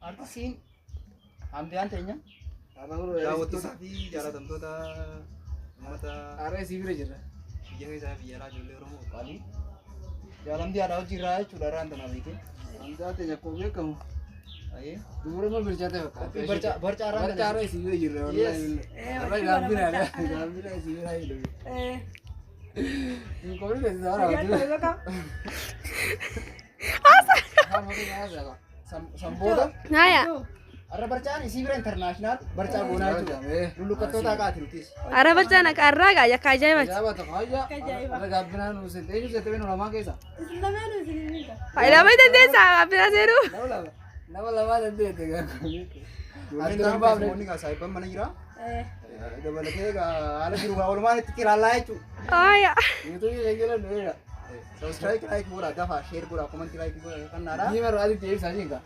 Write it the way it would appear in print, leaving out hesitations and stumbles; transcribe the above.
Artistiin Hamdiyaan teenya daawwattootaa fi jaalatamtoota uummata Har'a isii bira jirra. Biyya keessaa fi biyya alaa ijoollee Oromoo qaalii. Jaalamtii haadha hojii irraa jechuudha irraan tana beekee. Hamdaa teenya akkuma beekamu. Ayee. Dubara ma bilchaate fakkaata. Qophii barcaa barcaa irraan Barcaa har'a isii bira jirra. Yes. Har'a gaabbina gaabbina isii bira jirra. Hin qobni beeksisaa hara. Sanboota. Naya. Har'a barcaan isii bira international barcaa goonaa jechuudha. Lulluqqattoota haqaati nutis. Arra barcaan akka arraa gaa yakka ajaa'ibaati. Ajaa'iba tokko hayya. Har'a gaabbinaa nu seente. Eenyu seente beenu lamaan keessa? Isin lamaanuu isin hin beekan. Faayidaa maal dandeessaa gaabbinaa seenuu? Nama lama. Nama lamaa dandeette gaabbinaa. Ijoolleen ta'an keessumoonni gaa saayibban mana jira. Dabalatee egaa haala jiru gaa walumaan itti qiraallaa jechuudha. Aya. Yuutuubii kan jedhan nu eega. Subscribe, like godhaa, dafaa share godhaa, comment, like godhaa kannaadha. Ni marraa aditti ibsaa jinka.